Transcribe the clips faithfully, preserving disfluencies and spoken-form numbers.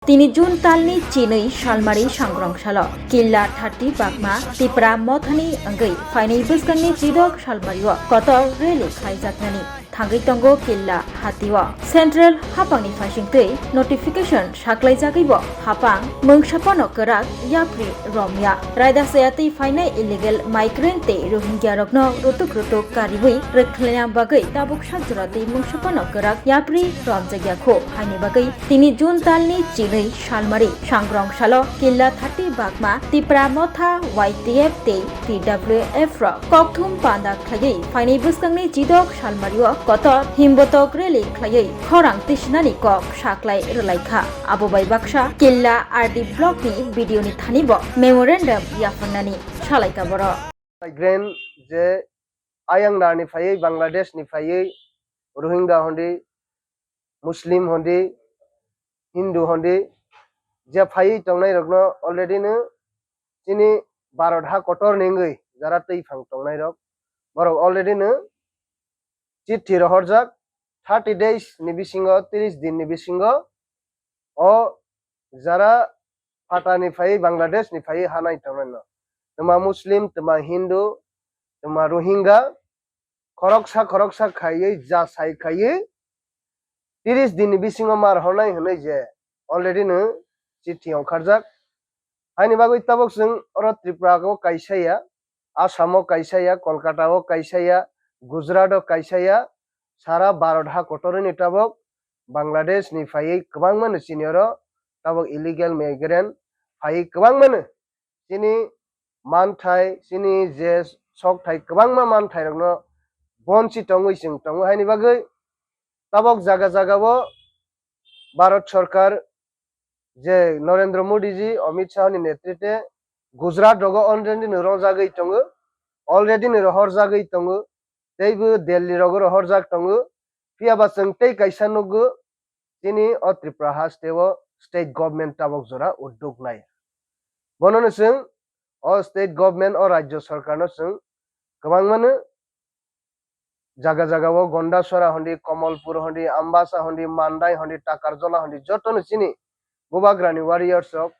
Tini June talni chinwi salmari sangrong salo Killa thirty Bagma Tipra Mothani wngwi phainai bwskangni chidok salmario kotor rally khlaijaknani thangwi tongo Killa hatio. Central hapangni phaisingtwi notification saklaijagwibo hapang mungsapano kwrak yapri romya. Raida sayatwi phainai illegal migrant tei Rohingya rokno rutuk rutuk kariwi rwkhlaina bagwi tabuk sak jora tei mungsapano kwrak yapri romjakya kho haini bagwi tini June talni chinwi salmari sangrong salo Killa thirty Bagma Tipra Motha Y T F tei T W F rok kokthum panda khlaiwi phainai bwskangni chidok salmario kotor himbotok rally khlaiwi khorang tisinani kok saklai rwlaikha. Abo bai baksa Killa R D block ni B D O ni thani bo memorandum yapharnani salaikha borok. Migrant je ayang narni phaiwi, Bangladesh ni phaiwi, Rohingya hondi, Muslim hondi, Hindu hondi, je phaiwi tongnai rokno already no chini Bharat ha kotor ni wngwi jara twi phang tongnai rok, borok already no chithi rohorjak, thirty days ni bisingo, tris din ni bisingo o jara phatani phaiwi, Bangladesh ni phaiwi ha nai tongnai no. Twma Muslim, twma Hindu, twma Rohingya, khoroksa khoroksa khaiwi, jasai khaiwi, tris din ni bisingo mar hornai hwnwi je already no chithi ongkharjak. Haini bagwi tabuk chwng oro Tripura o kaisa ya, Assam o kaisa ya, Kolkata o kaisa ya, Gujarat o kaisa ya, sara Bharat ha kotorni tabuk Bangladesh ni phaiwi kwbangma no chini oro tabuk illegal migrant phaiwi kwbangma no chini manthai, chini je sokthai kwbangma manthai rokno bonchi tongwi chwng tongo. Haini bagwi tabuk jaga jaga o Bharat Sarkar je Narendra Modi ji, Amit Shah ni netritwe Gujarat rogo already no rojagwi tongo, already no rohorjagwi tongo, teibo Delhi rogo rohorjak tongo. Phiya ba chwng tei kaisa nukgo, chini o Tripura haste o state government tabuk jora udduk nai. Bono no chwng o state government, o rajya sarkar no chwng kwbangma no jaga jaga o Gondasora hondi, Komolpur hondi, Ambasa hondi, Mandai hondi, Takarjola hondi, joto no chini Bubagrani warriors rok.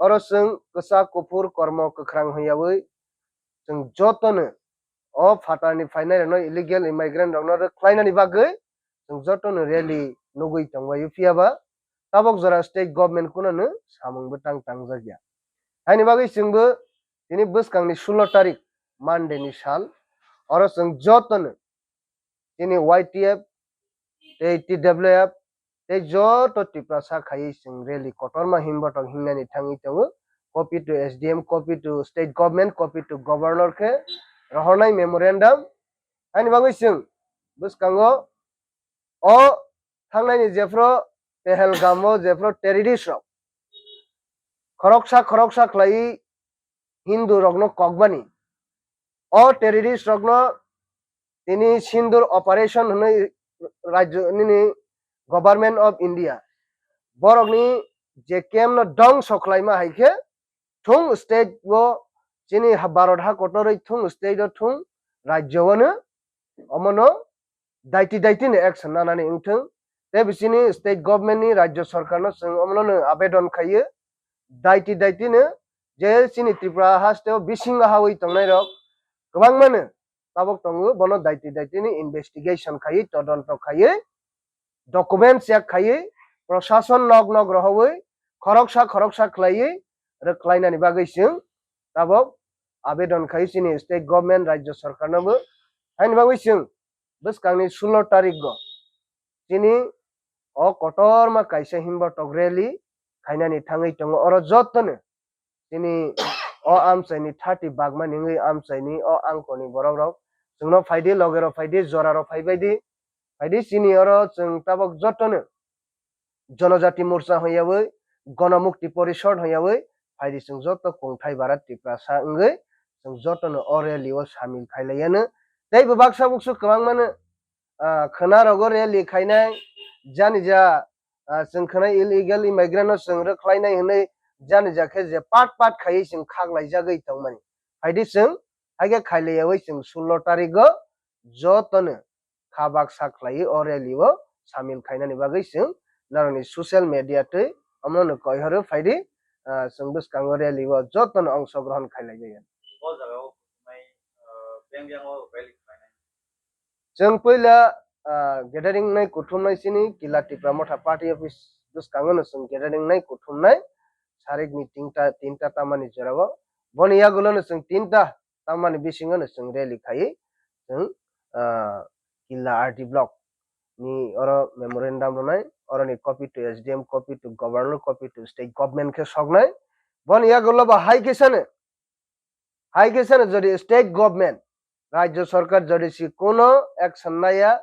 Oro chwng kwchak kuphur kormo kwkhrang hwnyawi chwng joto no o phatarni phainai rokno, illegal immigrant rokno rwkhlainani bagwi chwng joto no rally nugwi tongbaio, phiya ba tabuk jora state government kuno no samung bwtang tangjak ya. Haini bagwi chwngbo tini bwskangni sullo tarik Monday ni sal, oro chwng joto no chini Y T F tei T W F tei joto Tiprasa khaiwi chwng rally kotorma himbotok hingnani thangwi tongo. Copy to S D M, copy to state government, copy to governor khe rohornai memorandum. Haini bagwi chwng bwskango o thangnaini jephru Pahalgam o jephru terrorist rok khoroksa khoroksa khlaiwi Hindu rokno kokmani, o terrorist rokno tini Sindoor operation hwnwi rajyo nini Government of India borokni je camp no dongso khlaima hai khe thung state o chini ha-, Bharat ha kotorwi thung state o thung rajyo o no omono daiti daiti ni action nanani wngthung. Tei bisini state government ni rajyo sarkar no chwng omono no abedon khaiyo, daiti daiti no je chini Tripura haste o bisingo hawi tongnai rok kwbangma no tabuk tongo, bono daiti daiti ni investigation khaiwi todonto khaiwi document check khaiwi, prosason nok nok rohorwi, khoroksa khoroksa khlaiwi rwkhlainani bagwi chwng tabuk abedon khai chini state government, rajyo sarkar no bo. Haini bagwi chwng bwskangni sullo tarik go chini o kotorma kaisa himbotok rally khainani thangwi tongo. Oro jotono chini o amchaini thirty bagmani wngwi amchaini o angkoni borok rok chwngno phaidi, loge rok phaidi, jora rok phaibaidi, phaidi chini oro chwng tabuk jotono Jonojati Morcha hwnyawi, Gonomukti Porishod hwnyawi phaidi chwng joto kungthai bara Tiprasa wngwi chwng jotono o rally o samil khailaiyano. Tei bo baksa buksu kwbangmano, ah, khwna rogo rally khainai, jani ja, ah, chwng khwnai illegal immigrant no chwng rwkhlainai hwnwi jani ja khe je part part khaiwi chwng khaklaijagwi tongmani. Phaidi chwng haikhe khailaiyawi chwng sullo tarigo jotono kha baksa khlaiwi o rally o samil khainani bagwi chwng norokni social media twi Omono no koihoro phaidi, ah, chwng bwskango rally o jotono ongshogrohon khailaijago. O jaga o kuthumnai, ah, beng beng o rally khlainai. Chwng puila, ah, gathering nai kuthumnai chini Kila Tipra Motha party office bwskango no chwng gathering nai kuthumnai sarikni tinta, tinta tamani jorao. Boni yagulo no chwng tinta tamani bisingo no chwng rally khaiwi chwng, ah, Killa R D block ni oro memorandum rwnai, oroni copy to S D M, copy to governor, copy to state government khe soknai. Boni yagulo ba hai khe sano, hai khe sano jodi state government, rajya sarkar jodi si kuno action naya,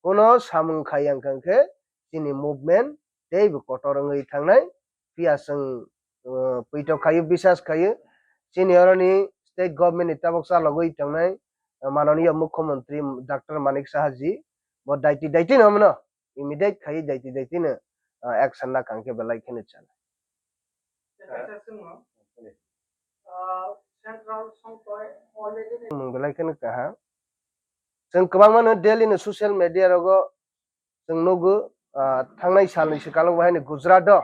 kuno samung khaiya wngkha khe chini movement teibo kotor wngwi thangnai. Phiya chwng, uh, puitok khaio, bisas khaio. Chini oroni state government ni tabok chalogwi tongnai, uh, mananiya mukhyamantri Doctor Manik Saha ji, bo daiti daiti no mano, immediate khaio daiti daiti no, uh, action na kangkhe belai kheno chana. Kaisa chwngno, uh, central songkoi already mung belai kheno kaha. Chwng kwbangma no daily no social media rogo chwng nugo, ah, thangnai salni swkang bo haino Gujarat o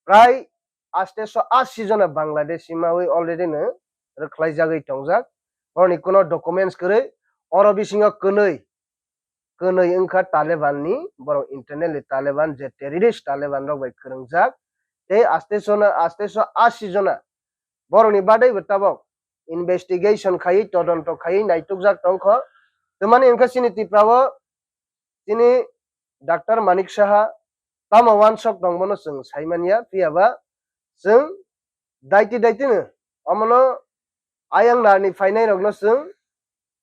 prai aste so asi jona Bangladeshi mawi already no rwkhlai jagwi tongjak. Borokni kuno documents kwrwi, oro bisingo kwnwi, kwnwi wngkha Taliban ni, borok internally Taliban je terrorist Taliban rok bai kwrwngjak. Tei aste so no, aste so asi jona borokni badai bo tabok investigation khaiwi, todonto khaiwi naitukjak tongkho. Twmani wngkha chini Tripura o chini Doctor Manik Saha tamo wansok tong bono chwng saimanya, phiyaba chwng daiti daiti no omono ayang narni phainai rokno chwng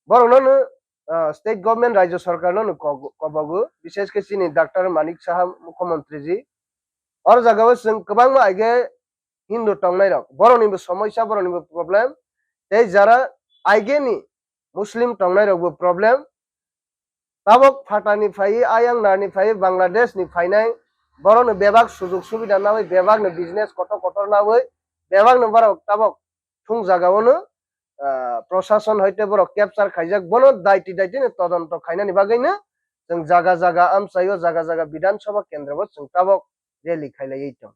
borokno no, ah, state government, rajya sarkar no no ko-, kobogo, bishesh khe chini Doctor Manik Saha mukhyamantri ji. Oro jagao chwng kwbangma aige Hindu tongnai rok, borokni bo somoisa, borokni bo problem, tei jara aigeni Muslim tongnai rok bo problem. Tabok phatani phaiwi, ayang narni phaiwi, Bangladesh ni phainai, borokno bebak sujug subida nawi, bebakno business kotor kotor nawi, bebakno borok tabok thung jaga o no, ah, prosason hoite borok capture khaijak, bono daiti daiti no todonto khainani bagwi no chwng jaga jaga amchaio, jaga jaga Bidhan Sabha kendro bo chwng tabok rally khailaiwi tong.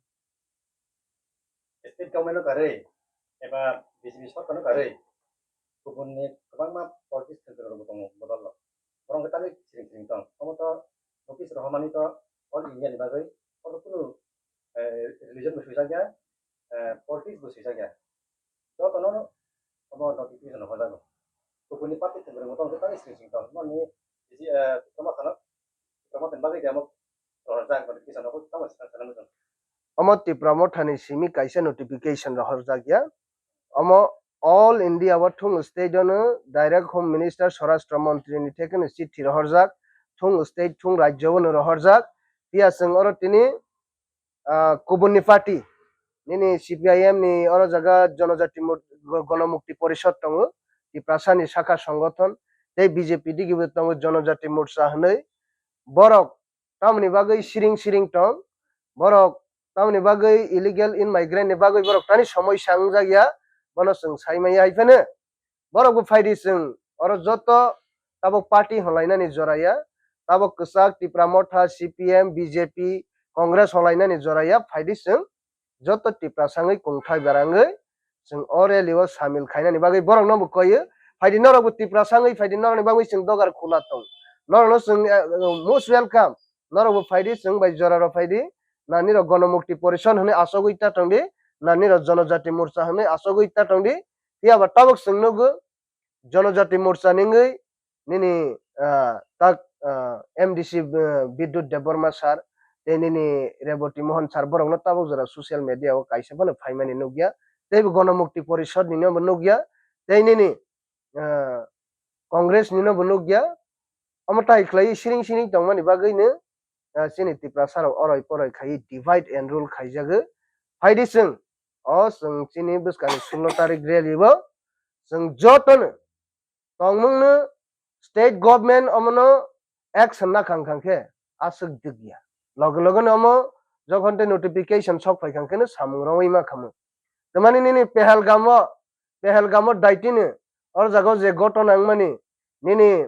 State government no karwi eba B J P sorkar no karwi kubunni kwbangma politics thwngkwrwng rok bo tongo bodol rok. Borok wngkha tamni siring siring tong. Omo to notice rohormani to all India ni bagwi, oro kunu, eh, religion bo swijak ya, eh, politics bo swijak ya. Jotono omo notification rohorjago. Kubunni party thwngkwrwng bo tong, tei siring siring tong. Omo ni bisi, eh, tongma sano, tongma tongma bagwi de omo rohorjak notification rok tamo sano sano tong. Omo Tipra Mothani simi kaisa notification rohorjak ya. Omo All India o thung state o no direct Home Minister, Swarashtra Montri ni theke no chithi rohorjak, thung state, thung rajyo o no rohorjak. Phiya chwng oro tini, ah, kubunni party, nini C P I M ni oro jaga Jonojati Mur-, Go-, Gonomukti Porishad tongo, Tiprasa ni sakha songothon, tei B J P digi bo tongo Jonojati Morcha hwnwi. Borok tamoni bagwi siring siring tong, borok tamoni bagwi illegal immigrant ni bagwi borok tani somoisa wngjak ya, bono chwng sai manya hai phano. Borok bo phaidi chwng oro joto tabok party holainani jora ya, tabok kwchak Tipra Motha, C P M, B J P, Congress holainani jora ya, phaidi chwng joto Tiprasa wngwi kungthai berangwi chwng o rally o samil khainani bagwi borokno bo koyo. Phaidi norok bo Tiprasa wngwi phaidi norokni bagwi chwng dogar khula tong. Norokno chwng, eh, most welcome. Norok bo phaidi chwng bai jora rw phaidi. Nani rok Gonomukti Porishad hwnwi asogwi ta tongdi. Nani rok Jonojati Morcha hwnwi asogwi ta tongdi. Phiya ba tabok chwng nugo Jonojati Morcha ni wngwi nini, ah, tak, ah, M D C, ah, Bidyut Debbarma sir, tei nini Reboti Mohan sir, borokno tabok jora social media o kaisa phano phaimani nukya, tei bo Gonomukti Porishad nino bo nukya, tei nini, ah, Congress nino bo nukya. Omo tai khlaiwi siring siring tongmani bagwino, ah, chini Tiprasa rok oroi poroi khaiwi divide and rule khaijago. Phaidi chwng, o chwng chini bwskangni sullo tarik rally bo chwng jotono tongmungno state government omono action na khang khang khe aswk dikya. Loge loge no omo jokhon tei notification sok phai khang khe no samung rwui ma khamu. Tamani nini Pahalgam o, Pahalgam o daitino, o jaga o je ghotona wngmani, nini,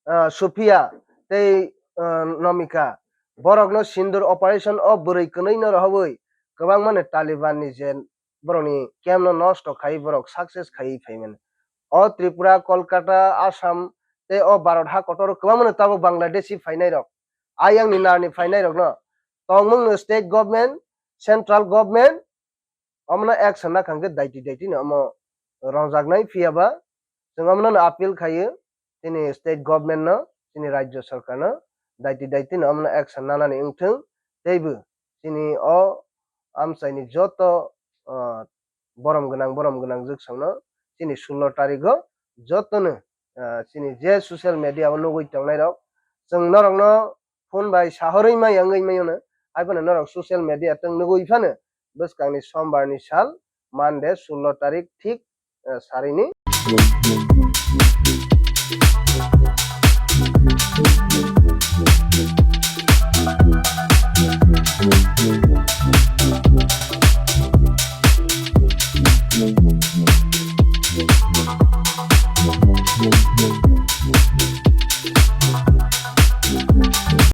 ah, Sofia tei, ah, Nomika, borokno sindur operation o bwrwi kwnwi no rohobwi kwbangma ni Taliban ni je borokni camp no nosto khai borok success khai phaimani. O Tripura, Kolkata, Assam tei o Bharat ha kotor kwbangma ni tabuk Bangladeshi phainai rok, ayang ni nar ni phainai rok no tongmung no state government, central government omono action na khangkhe daiti daiti no omo rongjaknai, phiya ba chwng omono no appeal khaio chini state government no, chini rajya sarkar no daiti daiti no omono action nanani wngthwng. Teibo chini o amchaini joto, ah, borom gwnang borom gwnang jwksong no chini sullo tarik o joto no, ah, chini je social media o nugwi tongnai rok chwng norok no phone bai sahorwi maya wngwi maya no, hai phano norok social media tong nugwi phano bwskangni sombar ni sal Monday sullo tarik thik, eh, sarini